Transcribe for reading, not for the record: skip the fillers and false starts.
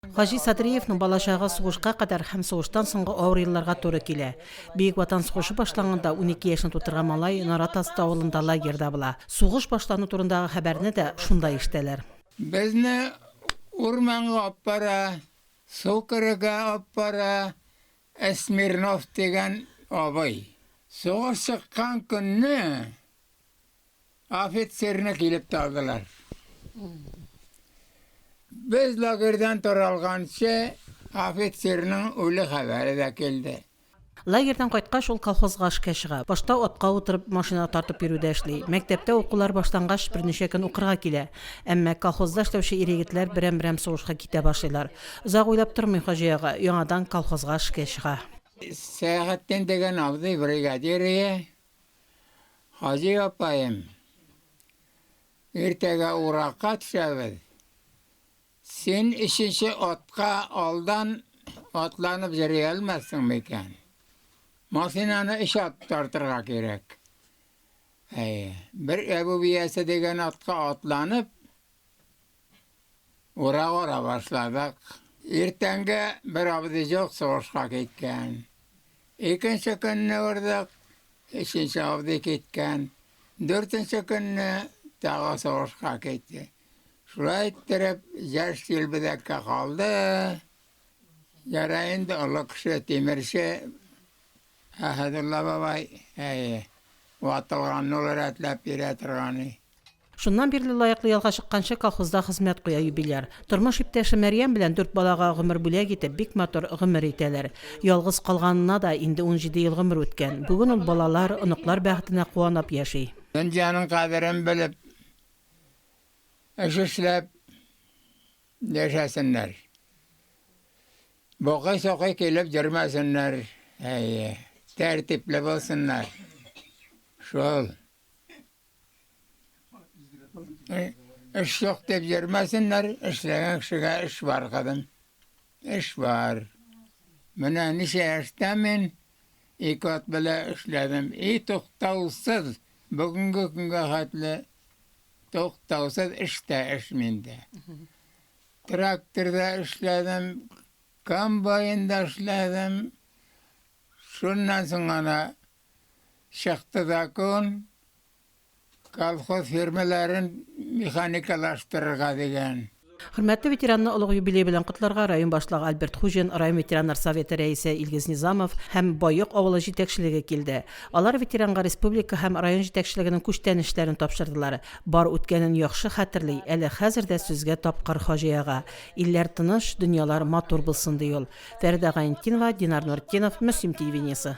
Хаҗи Садриевның балачагы сугышка кадәр һәм сугыштан соңгы авыр елларга туры килә. Бөек Ватан сугышы башланганда 12 яшен тутырган малай Нарат Асты авылында лагерьда була. Сугыш башлану турындагы хәбәрне дә шунда ишетәләр. Безне урманга аппара, су керергә аппара Смирнов дигән абый. Сугыш чыккан көнне Офицерны килеп тә алдылар. Без лагерьдан таралганчы офицерның үле хәбәре дә килде. Лагерьдан кайткач, ул колхозга эшкә чыга. Башта атка утырып, машина тартып йөрүдә эшли. Мәктәптә укулар башлангач, берничә көн укырга килә. Әмма колхозда эшләүче ир-егетләр берәм-берәм сугышка китә башлыйлар. Озак уйлап тормый Хаҗи ага, яңадан колхозга эшкә чыга. Сәяхетдин дигән абзый бригадир ие. Хаҗи апаем, иртәгә уракка төшәбез. Син өченче атка алдан атланып йөри алмассың микән? Машинаны өч ат тартырга кирәк. Әйе, бер Әбү биясе дигән атка атланып, Урак ора башладык. Иртәнгә бер абзый җок сугышка киткән. Икенче көнне урдык, өченче абзый киткән. Дүртенче көнне тагы сугышка китте. Шулай иттереп, яшь җилбедәккә калды. Ярай инде олы кеше, тимерче Әһәдулла бабай, әйе, ватылганны ул рәтләп бирә торган. Шуннан бирле лаеклы ялга чыкканчы колхозда хезмәт куя юбиляр. Тормыш иптәше Мәрьям белән дүрт балага гомер бүләк итеп, бик матур гомер итәләр. Ялгыз калганына да инде 17 ел гомер үткән. Бүген ул балалар, оныклар бәхетенә куанып яши. Дөньяның кадерен белеп, эш эшләп яшәсеннәр. Бакый-сакый килеп йөрмәсеннәр, әйе, тәртипле булсыннар. Шул. Эш юк дип йөрмәсеннәр, эшләгән кешегә эш бар, кызым. Эш бар. Менә ничә яшьтә мин ике ат белән эшләдем. И туктаусыз, бүгенге көнгә хәтле туктаусыз эш тә эш миндә. Тракторда эшләдем, комбайнда эшләдем. Шуннан соң ана Чыкты закон, колхоз фирмаларын механикалаштырырга дигән. Хөрмәтле ветеранны олуг юбилей белән котларга район башлыгы Альберт Хуҗин, район ветераннар советы рәисе Илгиз Низамов һәм Баек авылы җитәкчелеге килде. Алар ветеранга республика һәм район җитәкчелегенең күчтәнәчләрен тапшырдылар. Бар үткәнен яхшы хәтерли, әле хәзер дә сүзгә тапкыр Хаҗи ага. Илләр тыныч, дөньялар матур булсын, ди ул. Фәридә Гайнетдинова, Динар Нуретдинов, Мөслим телевидениесе.